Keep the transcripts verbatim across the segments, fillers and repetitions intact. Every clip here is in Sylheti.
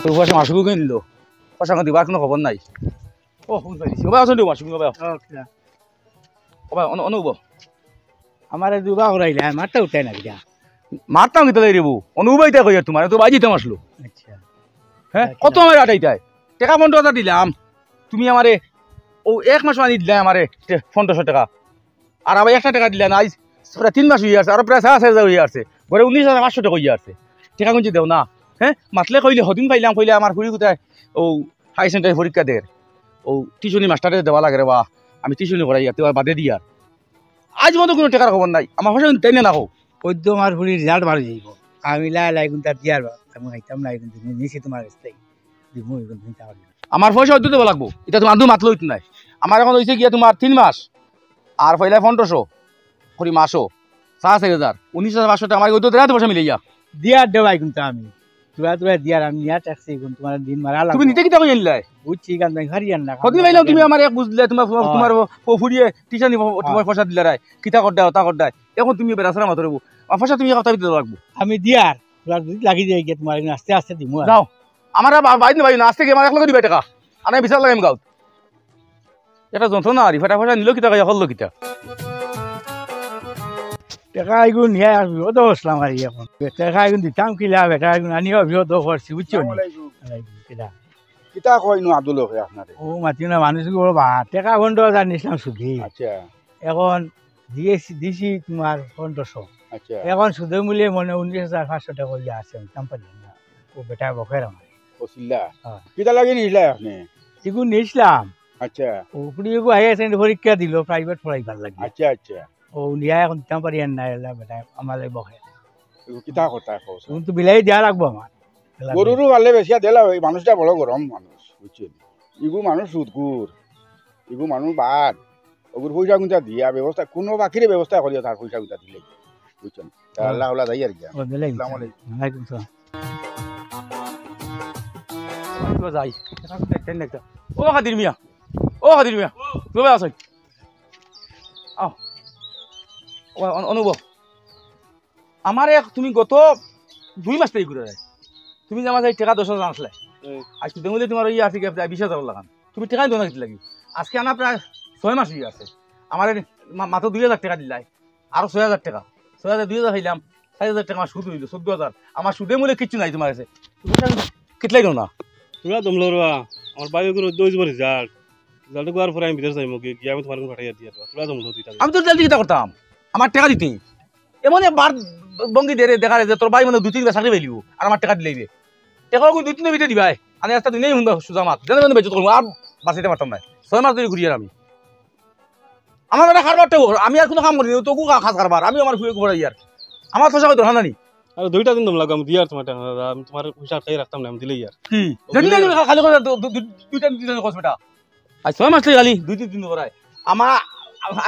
তো পয়সা মাসুকও কিনলো, পয়সা দিবার কুনু খবর নাই। ও, হুন ভাই, ও ভাই, আসুন, মাসুক, ও ভাই। ও ভাই, অন-, অনউব। আমারে দুবা করাইলে, মারতা উঠাই না কিতা? মারতাম কিতা রে বউ? অনউবাইতা কইয়ার তুমারে, তো বাই দিতাম আসলো। আচ্ছা। হ্যাঁ, আচ্ছা। কত আমারে আটাইতায়? টেকা পনরো হাজার দিলাম, তুমি আমারে ও এক মাস আনি দিলায় আমারে টে-, পনরোশো টেকা। আর আবার একটা টেকা দিলায় না, আইজ প্রায় তিন মাস অইয়া আছে, আরো প্রায় সাড়ে চাইর হাজার অইয়া আছে। ঘরে উনিশ হাজার পাঁচশো টেকা অইয়া আছে। টেকা কুনজি দেও না? হ্যাঁ, মাতলে কইলে হদিন পাইলাম, কইলে আমার ফুড়ি কুনটায় ও হাই সেকেন্ডারি পরীক্ষা দের, ও টিউশনি মাস্টারে দেওয়া লাগে রে বা, আমি টিউশনি করাইয়ার, তে বাদে দিয়ার। আইজ মতো কুনু টেকার খবর নাই। আমার পয়সা কিন্তু তাইন না কও। অউ তো আমার ফুড়ির রেজাল্ট বার অই যাইবো। আমি লাই লাই কুনতা দিয়ার বা, আমি খাইতাম না, কিন্তু নিছি তুমার গেছ থাকি। দিমু, এখন তুমি চাও না। আমার পয়সা অইতো দেওয়া লাগবো, ইতা তুমার দু মাতলে অইতো নায়। আমার এখন অইছে গিয়া তুমার তিন মাস, আর পয়লা পনরোশো করি মাসো, সাড়ে চাইর হাজার, উনিশ হাজার পাঁচশো টেকা আমার অইতো দেড় হাতে পয়সা মিলাইয়া। দিয়ার দেওয়াই কিন্তু আমি। তুরা তুরা দিয়ার আমি নিয়া ট্যাক্সি এখন তুমার দিন মারা লাগবো। তুমি নিতে কিতা কই আনলাই? বুঝছি, কারণ আমি হারিয়ার না। কদিন পাইলাম তুমি আমার এক বুঝ দিলে, তুমার ফু-, হ্যাঁ। তুমার ফু-, ফুড়িয়ে টিউশনি ফু-, তুমার হ্যাঁ। পয়সা দিলা রায়, কিতা কর দেও, তা কর দেয়। এখন তুমি বেড়াছাড়া মাতো রে বউ। আমার পয়সা তুমি কথা দিতে লাগবো। আমি দিয়ার, তুরা যদি লাগি যায় গিয়া তুমার এখন আস্তে আস্তে দিমু আর। যাও। আমার আর বা-, বাইর না, বাইর না, আস্তে গিয়া আমার এক লগে দিবা টেকা। আর আমি বিচার লাগাইমু গাউত। এটা যন্ত্রণা আর, ইফাটা ফটা নিল কিতা, ইয়া করলো কিতা? টেকা এগুন নিয়া আর বিপদ অইলাম আর এখন। টেকা এগুন দিতাম কিলা, বেটা এগুন আনিয়া বিপদ পড়ছি, বুঝছো নি? আসসালামু আলাইকুম। ওয়ালাইকুম, কিতা? কিতা কইনু আব্দুল হকে আপনারে? ও মাতিও না, মানুষ বড় বা, টেকা পনরো হাজার নিছলাম সুদে। আচ্ছা। এখন দিয়েছি, দিছি তুমার পনরোশো। আচ্ছা। এখন সুদে মূলে মনে উনিশ হাজার পাঁচশো টেকা অইয়া আছে, আমি দিতাম পারি না। ও বেটা বকের আমার। ও চিল্লা? হ্যাঁ। কিতা লাগি নিছলা আপনে? এগু নিছলাম। আচ্ছা। ও ফুড়ি এগু আইয়া আছে, পরীক্ষা দিল, প্রাইভেট পড়াইবার লাগি। আচ্ছা, আচ্ছা। ও নিয়া এখন দিতাম পারি আর না, এলা বেটা আমার লাগি বকে। এগু কিতা কথা কও? এখন তো বিলাই দেওয়া লাগবো আমার। গরুরও পারলে বেশিয়া দিলা, ওই মানুষটা বড় গরম মানুষ, বুঝছো নি? ইগু মানুষ সুদখুর, ইগু মানুষ বাদ, ওগুর পয়সা গুনতা দিয়া ব্যবস্থা, কুনু বাকিরে ব্যবস্থা করিয়া তার পয়সা গুনতা দিলে, বুঝছো নি? তা হ্যাঁ। আল্লাহ আল্লাহ যাই আর কি। ও, দিলে আসসালামু আলাইকুম। ওয়ালাইকুম আসসালাম। তো যাই। ও কাদির মিয়া, ও কাদির মিয়া, তুমি আছো? আও। ও, অন-, অনুভব। আমারে তুমি গত দুই মাস থাকি ঘুরে যায়। তুমি যে আমার এই টেকা দশ হাজার আনছলায়। হুম। আইজ সুদে মূলে তুমার অইয়া আছে গিয়া প্রায় বিশ হাজার লাখান। তুমি টেকা দিও না কিতা লাগি? আইজকে আনা প্রায় ছয় মাস অইয়া আছে। আমারে মা-, মাত্র দুই হাজার টেকা দিলায়। আরো ছয় হাজার টেকা। ছয় হাজার, দুই হাজার পাইলাম। চাইর হাজার টেকা আমার সুদ অইলো, চৌদ্দ হাজার। আমার সুদে মূলে কিচ্ছু নাই তুমার গেছে। তুমি কিতা লাগি দেও না? তুরা দম লও রে বা। আমার ভাই ওগুর অইতো অইবো রেজাল্ট। রেজাল্ট অওয়ার পরে আমি বিদেশ যাইমু, গি-, গিয়া আমি তুমার পাঠাইয়া দিয়া দিমু। তুরা দম লও দুইটা। আমি তো জলদি কিতা করতাম? আমার টেকা দিতে। এমন একবার ভঙ্গি দে রে, দেখা রে যে তোর ভাই মানে দুই তিনবার চাকরি পাইলিবো, আর আমার টেকা দিলাইবে। টেকা ওগু দুই তিন ভিতরে দিবায়, আমি আস্তা দুনিয়াই হুনবা সুজা মাত। যেন যেন বেইজ্জত করমু, আর বাঁচাইতে পারতাম না। ছয় মাস ধরি ঘুরিয়ার আমি। আমার বেটা কারবার তো, আমি আর কুনু কাম করি না, তো ওগু কা-, কাজ কারবার, আমি আমার ফুড়িয়ে ঘুরাই আর। আমার তো সবাই দরকার নাই। আরে দুইটা দিন দম লাগবো, আমি দিয়ার তুমার টেকা, আমি তুমার পয়সা আটকাই রাখতাম না, আমি দিলেই আর। কি? ও, যেদিন দিলে আমি আর। খালি করে দু-, দু-, দু-, দুইটা দিন দিতে কস বেটা। আইজ ছয় মাস থাকি খালি দুই তিন দিন করায়। আমার,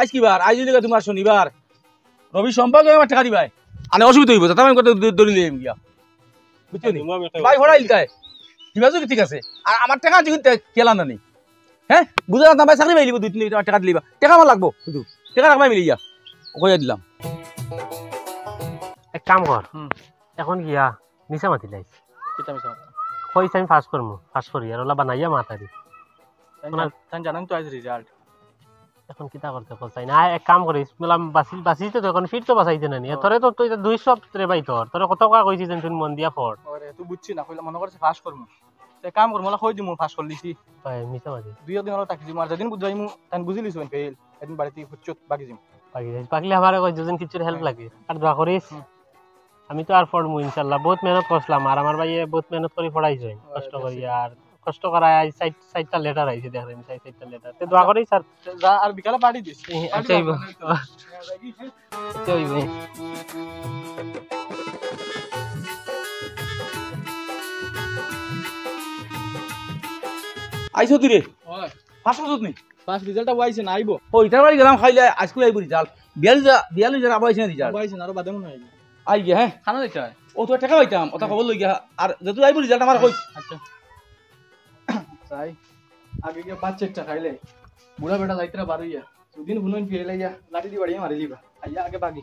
আইজ কি বার? আইজ অইলো তুমার শনিবার। রবি সোমবার গিয়া আমার টেকা দিবায়। আনে অসুবিধা অইবো, তাতে আমি কত দ-, দলিল লইম গিয়া। বুঝছো নি? আমি একটা ভাই ফড়াইল তাই। দিবা যদি ঠিক আছে। আর আমার টেকা যদি তে-, কেলা না নি। হ্যাঁ? বুঝা না, ভাই চাকরি পাইলিবো দুই তিন দিন, আমার টেকা দিলিবা। টেকা আমার লাগবো, কিন্তু টেকা রাখবায় মিলিয়া। কইয়া দিলাম। এক কাম কর। হুম। এখন গিয়া মিছা মাতি লাইছ। কিতা মিছা মাতি? কইছ আমি পাস করমু, পাস করি, আর ওলা বানাইয়া মাতারি। তাই ওনার জান-, তাই জানেন তো আইজ রেজাল্ট। এখন কিতা করতে কও চাই না? আয়, এক কাম করিস, বললাম, বাঁচি-, বাঁচিস তো এখন, ফির তো বাঁচাইতে না নি। ও। তোরে তো, তুই তো দুই সব রে ভাই তোর। তোরে কত বার কইছি যে তুই মন দিয়া পড়। ওরে, তুই বুঝছি না, কইলে মনে করছে পাস করমু। তে কাম করমু, ওলা কই দিমু, পাস করলিছি। ভাই, মিছা মাতি। দুই দিন হলো থাকি দিমু, আর যেদিন বুঝাইমু, তাই বুঝিলিছি, ফেল। এদিন বাড়িতে ফুচ্চুত বাকি দিমু। বাকি দিস, বাকিলে আমারে কই দুজন কিচ্ছুর হেল্প লাগে। আর দোয়া করিস। হুম। আমি তো আর পড়মু ইনশাআল্লাহ। বহুত মেহনত করছিলাম, আর আমার ভাইয়ে বহুত মেহনত করি পড়াইছে, ও, কষ্ট আচ্ছা, করি। আচ্ছা। আর কষ্ট করায় আইজ চাইর, চাইরটা লেটার আইছে, দেখেন, চাইর, চাইরটা লেটার। তে দোয়া আচ্ছা। করি, স্যার। যা, আর বিকালে পার্টি দিস। এ, পার্টি আচ্ছা, অইবো। অইবো। আচ্ছা, অইবো। আইছো তুই রে? ওই। পাস করছত নি? পাস রেজাল্ট আইছে না, আইবো। ও, ইটার বাড়ি গেলাম, খাইলে আইজকুল আইবো রেজাল্ট। বিয়াল্লিশ যা, বিয়াল্লিশ যার আবার আইছে না রেজাল্ট। আবার আইছে না, আরো বাদে মনে হয়। আই গিয়া, হ্যাঁ? খানা দিতে হয়। ও, তোর টেকা পাইতাম, ওটা হ্যাঁ। খবর লই গিয়া। আর যত আইবো রেজাল্ট আমার কই। আচ্ছা। চাই, আগে গিয়া পাঁচ চারটা খাইলে। বুড়া বেটা যাইতরা বারইয়া। দুদিন হুনইন ফিরে লাইয়া, লাঠি দি বাড়িয়ে মারি দিবা। আইয়া আগে বাগি।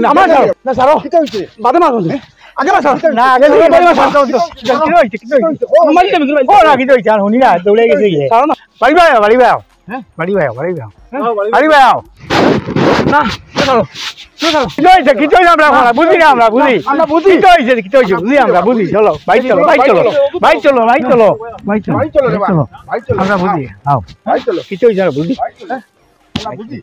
না, আমার ছাড়ো। না, ছাড়ো। কিতা অইছে? বাদে মারো। আগে মারো। না, আগে মারো, বাদে মারো। কিতা অইছে? কিতা অইছে? ও, মারি দে, মারি দে। ও, না, কিতা অইছে? আর হুনি না, দৌড়ে গেছে গিয়া। ছাড়ো না। বাড়ি বায়, বাড়ি বায়। হ্যাঁ? বাড়ি বায়, বাড়ি বায়। হ্যাঁ, বাড়ি বায়। বাড়ি বায়। না, না, ছাড়ো। না, ছাড়ো। কিতা অইছে? কিতা অইছে? আমরা, আমরা বুঝি না, আমরা বুঝি। আমরা বুঝি। কিতা অইছে? কিতা অইছে? বুঝি আমরা, বুঝি। চলো, বাইক চলো, বাইক চলো। বাইক চলো, বাইক চলো। বাইক চলো। বাইক চলো রে বা। বাইক চলো। বাইক চলো। আমরা বুঝি। আও। বাইক চলো। কিতা অইছে? আমরা বুঝি। বাইক চলো। আমরা বুঝি।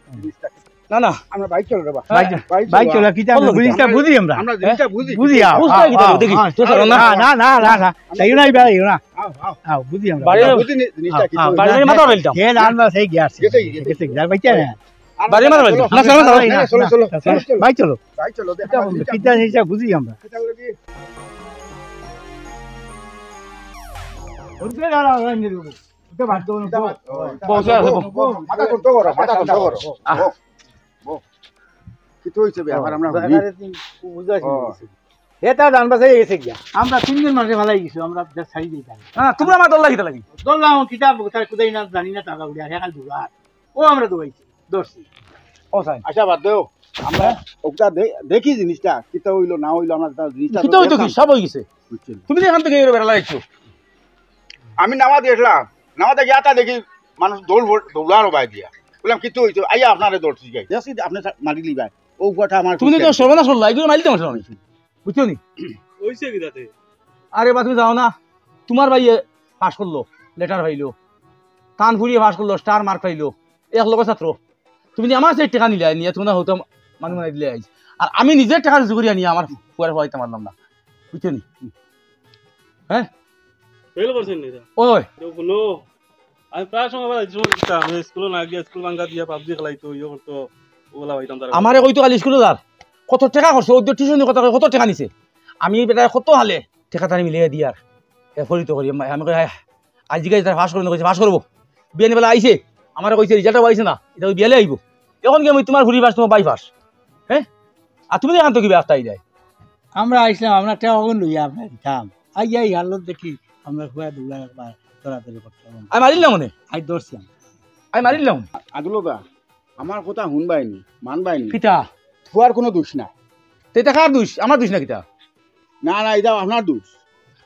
না, না। আমরা বাইক চলো রে বা। বাইক চলো। বাইক বাইক চলো। চলো, কিতা আমরা বুঝি, কিতা বুঝি আমরা। আমরা জিনিসটা বুঝি। বুঝি, আও, বুঝতে আও, কিতা আও, দেখি, আও। তো চলো না। না, না, না, না, না। তাইও না, ইবা ইও না। আও, আও। আও, বুঝি আমরা। বাড়ি আও, বুঝি নি-, জিনিসটা আও, কিতা আও, অইলো। বাড়ি মাথা ফেলতাম। এ না, না, সেই গিয়া আছে। গেছে, গেছে। গেছে, গিয়া বাইচা না। আর বাড়ি মাথা চলো, ফেলতাম। না, চলো, চলো। না, না, চলো, চলো, না, চলো। বাইক চলো। বাইক চলো, দেখা বাইক চলো। কিতা জিনিসটা বুঝি আমরা। কিতা অইলো কি? ওটা বাদ দাও না। কিতা বাদ? ও, কিতা বউ, বাদ? বউ, বউ, বউ। মাথা ঠান্ডা করো, মাথা ঠান্ডা করো। আহ। বউ, বউ। কিতা অইছে বে? আবার আমরা হুনি। বুঝা ও। গেছে। হে তার জান বাঁচাই গেছে গিয়া। আমরা তিনজন মাঝে ফালাই গেছি, আমরা যা ছাড়ি দিই তাই। হ্যাঁ, তোমরা আমার দল লাগি, লাগি। দল না, কিতা তার কুদাই না, জানি না, তারা উড়ে, আর হে খালি দৌড়ার। ও আমরা দৌড়াইছি, ধরছি। ও সাই। আচ্ছা, বাদ দেও। আমরা ওটা দে-, দেখি জিনিসটা, কিতা অইলো না অইলো, আমরা তার জিনিসটা তো কিতা অইতো কি? দেখলাম। সব অই গেছে। বুঝছেন? তুমি তো এখান থেকে এগুলো বেড়া লাগাইছো। আমি নামাজ দেখলাম, নামাজ দেখি আতা দেখি মানুষ দৌড় ভর-, দৌড়ার বাই দিয়া। বললাম, "কিতা অইছে?" আইয়া আপনারে দৌড়ছি যাই। দেখছি আপনি সা-, মারি লিবাই। ও কথা আমার তুমি তো সর্বনাশ করলা, এগুলো মাইল তোমার আমি, বুঝছো নি? অইছে কিতা তে? আরে বা, তুমি যাও না, তুমার ভাইয়ে পাস করলো, লেটার পাইলো, তান ফুড়িয়ে পাস করলো, স্টার মার্ক পাইলো, এক লগে ছাত্র। তুমি নি আমার সেই টেকা নিলে, নিয়া তুমি না হতো মানু বানাই দিলে আইজ। আর আমি নিজে টেকা রুজি করিয়া নিয়া আমার ফুয়ারে পড়াইতাম পারলাম না, বুঝছো নি? হ্যাঁ? ফেল করছইন নি? ওই। হুনো, আমি প্রায় সময় আবার এই সময় কিতা, আমি স্কুলো না গিয়া, স্কুল ভাঙ্গা দিয়া, পাবজি খেলাইতো, ইয়ে করতো, ওগুলা পাইতাম তারা। আমারে কইতো খালি স্কুলো যার। কত টেকা খরচ, ওদের টিউশনি কত, কত টেকা নিছে। আমি বেটায় কত হালে টেকা তারে মিলিয়ে দিয়ার। এ ফরিত করি, আমি কই, "হায়, আইজ জিগাই তার পাস করবো না?" কইছে, "পাস করবো।" বিয়ানি বেলা আইছে, আমারে কইছে, "রেজাল্ট আইছে না, ইটা বিয়ালে আইবো।" এখন কি আমি তুমার ফুড়ি পাস, তুমার ভাই পাস? হ্যাঁ? আর তুমি এখান তো কি ব্যবস্থা আই যায়? আমরা আইছলাম, আমরা টেকা অগুন লইয়া আমরা দিতাম। আই, আই, হালত দেখি, আমরা ফুয়া দুলা একবার দৌড়াদৌড়ি করতাম। আমি মারিলাম মনে। আই ধরছি আমি। আমি মারিলাম। আদুলো দা, আমার কথা হুনবায়নি, মানবায়নি। কিতা? ফুয়ার কুনু দুষ নাই। তে ইটা কার দুষ? আমার দুষ না কিতা? না, না, ইটা আপনার দুষ।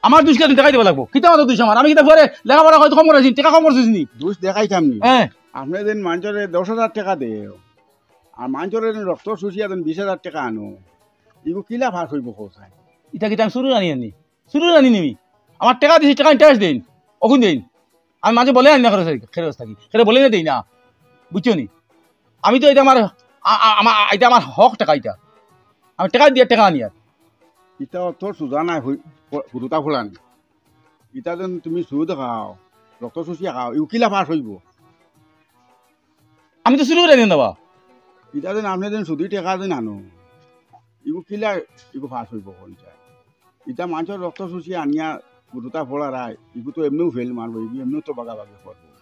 আমার দুষ কিতা? তুমি টেকা দিবা লাগবো। কিতা আমার দুষ আমার? আমি কিতা ফুয়ারে লেখাপড়া কইতে কম করাইছি, টেকা কম করছিস নি? দুষ দেখাইতাম নি। হ্যাঁ। আপনে যেন মানষরে দশ হাজার টেকা দেও, আর মানষরে যেন রক্ত শুষিয়া যেন বিশ হাজার টেকা আনো, ইগু কিলা পাস অইবো কও চাই? ইটা কিতা আমি চুরি আনি আনি? চুরি আনি নিমি? আমার টেকা দিছি, টেকা ইন্টারেস্ট দেইন, অগুন দেইন। আমি মাঝে বলে আনি না খরচ, খরচ থাকি। সেটা বলে না দেই না, বুঝছো নি? আমি তো ইটা আমার, আ-, আ-, আমার, ইটা আমার হক টেকা ইটা। আমি টেকা দিয়া টেকা আনি আর। ইটা অত সুজা নাই, হুরুতা ফুলানি। ইটা যেন তুমি সুদ খাও, রক্ত শুষিয়া খাও, ইগু কিলা পাস অইবো? আমি তো চুরি করি আনি না বা। ইটা যেন আপনে যেন সুদি টেকা যেন আনো, ইগু কিলা, ইগু পাস অইবো কও চাই? ইটা মানষর রক্ত শুষিয়া আনিয়া হুরুতা ফড়ারায়, ইগু তো এমনেউ ফেল মারবো, ইগু এমনেউ তো বাগাবাগি করবো।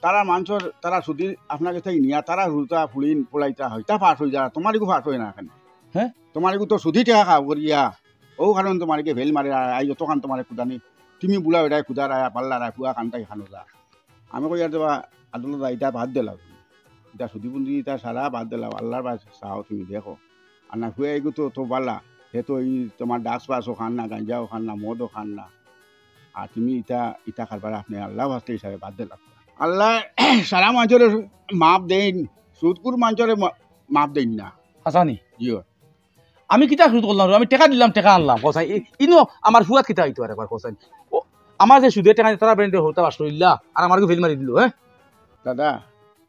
তারা মানষর, তারা সুদি আপনার গেছ থাকি নিয়া, তারা হুরুতা ফুড়িন ফড়াইতা অয়, তা পাস অই যায়, তুমার ইগু পাস অয় না কেনে? হ্যাঁ? তুমার ইগু তো সুদি টেকা খাও করিয়া, অউ কারণে তুমার ইগে ফেল মারে, আর আইজ অতখান তুমারে কুদানি, তুমি বুলা বেটায় কুদারায়, পাল্লারায়, ফুয়া কান্দাই খানো যা। আমি কই আর দেবা, আদুলো দা, ইটা বাদ দিলাও। ইটা সুদি বুন্দি, ইটা সারা বাদ দিলাও। আল্লার বায় চাও তুমি দেখো। আর না ফুয়া ইগু তো, তো বালা। হে তো ই তুমার drugs পাসও খার না, গাঞ্জাও খার না, মদও খার না। আর তুমি ইটা, ইটা কারবার আপনে আল্লার ওয়াস্তে হিসাবে বাদ দিলাও। আল্লায় সারা মানষরে মাফ দেইন, সুদখুর মানষরে মা-, মাফ দেইন না। হাছা নি? জি অয়। আমি কিতা সুদ করলাম রে? আমি টেকা দিলাম, টেকা আনলাম। কও চাই, ই-, ইনো আমার ফুয়াত কিতা অইতো আর একবার কও চাই। ও, আমার যে সুদে টেকা তারা ব্যাংকে হতা বাস করিলা, আর আমার ফেল মারি দিলো, হ্যাঁ? দাদা,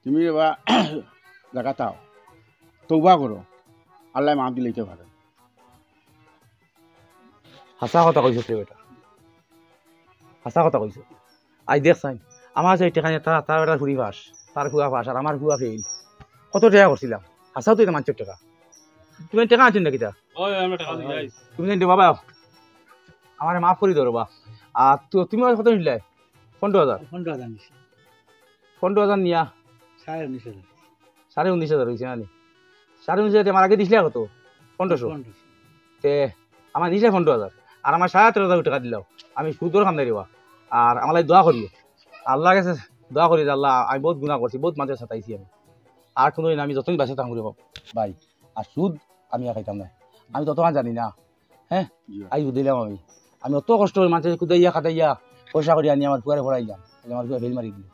তুমি এবার জাগাত আও, তওবা করো, আল্লায় মাফ দিলাইতে পারে। হাছা কথা কইছস রে বেটা, হাছা কথা কইছস। আইজ দেখ চাইন, আমার যে টেকা নিয়া তার, তার বেটার ফুড়ি পাস, তার ফুয়া পাস, আর আমার ফুয়া ফেইল। কত টেকা করছিলাম, হাছাউ তো ইটা মানষর টেকা। তুমি টেকা আনছো না কিতা? অয়, অয়, আমরা টেকা দিয়া আইছি। তুমি জানি বাবা, আমারে মাফ করি দেও রে বা। আর তু-, তুমি কত নিলায়? পনরো হাজার। পনরো হাজার নিছি। পনরো হাজার নিয়া? সাড়ে উনিশ হাজার। সাড়ে উনিশ হাজার অইছে না নি? সাড়ে উনিশ হাজার আমার আগে দিছিলা কত? পনরোশো। পনরোশো। তে আমার দিছিলা পনরো হাজার। আর আমার সাড়ে আঠারো হাজার টেকা দিলাও। আমি সুদর কাম নাই রে বা। আর আমার লাগি দোয়া করিও। আল্লার গেছে দোয়া করি যে, "আল্লা, আমি বউত গুনা করছি, বউত মানষরে সাতাইছি আমি। আর কুনুদিন আমি যতদিন বাঁচি থাকমু রে বা-, ভাই, আর সুদ আমি আর খাইতাম না। আমি ততখান জানি না।" হ্যাঁ? জি। আইজ বুঝিলাম আমি। আমি অত কষ্ট করি মানষরে কুদাইয়া খাটাইয়া পয়সা করি আনি আমার ফুয়ারে পড়াইলাম। আইজ আমার ফুয়া ফেইল মারি দিলো।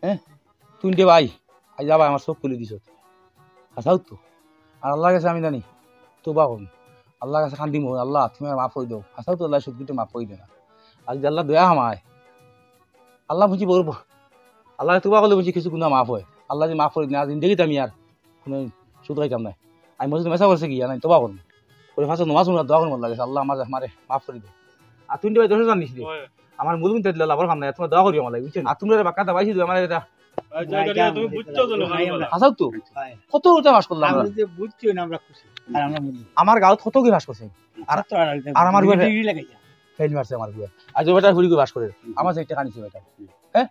হ্যাঁ? তুই দে ভাই, আইজ যা ভাই আমার চউখ খুলি দিছত। হাছাউ তো। আর আল্লার গেছে আমি জানি, তওবা করমু। আল্লার গেছে কান্দিমু, "আল্লা, তুমি আমারে মাফ করি দেও।" হাছাউ তো আল্লায় সবকিছু মাফ করি দেয় না। আর যদি আল্লার দয়া হামায়, আল্লা বুঝি বড় ব-, আল্লারে তওবা করলে বুঝি কিছু গুনা মাফ অয়। আল্লা যদি মাফ করি দেয়, আর জিন্দেগিত আমি আর কুনু সুদ খাইতাম নায়। আমি মসজিদো মেশা করছি গিয়া নায়, তওবা করমু। করি পাঁচ ওয়াক্ত নমাজ পড়মু, দোয়া করমু আল্লার গেছে, "আল্লা, আমার, আমারে মাফ করি দে।" আর তুই ভাই দশ হাজার নিছলে। অয়। আমার মুলুক ইন্তা দিলা, লাভর কাম নাই, তুমরা দোয়া করিও আমার লাগি, বুঝছো নি? আর তুমরা বাক্কা দাবাইছি, আমার এটা আচ্ছা, এটা তুমি বুঝছো তো, না, না, না। হাছাউ তো? অয়। কত উল্টা পাস করলাম আমরা। আমরা যে বুঝছি না, আমরা খুশি। আর আমরা মুলুক। আমার গাঁওত কত কি পাস করছে? আর, আর আমার ডিগ্রি লাগাইয়া। ফেইল মারছে আমার ফুয়া। আর যে বেটা ফুড়ি কই পাস করে। আমার যে টেকা নিছে বেটা। হ্যাঁ?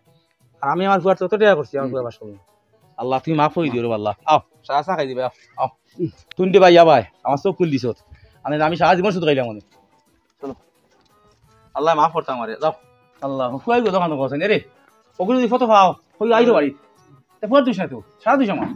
আর আমি আমার ফুয়ার তত টেকা করছি, আমার ফুয়া পাস করলো। আল্লা, তুমি মাফ করি দিও রে আল্লা। আও, চা, চা খাই দিবে, আও, আও। তুই দে ভাই, ইয়া ভাই, আমার চউখ খুলি দিছত। আমি, আমি সারা জীবন সুদ খাইলাম মানে। চলো। আল্লায় মাফ করতা আমারে, যাও। আল্লা, ফুয়াই গো দোকানো গেছে রে। ওগুলো যদি ফটো পাও, ওই আইরো বাড়ি। তে ফুয়ার দুষ নাই তো, সারা দুষ আমার।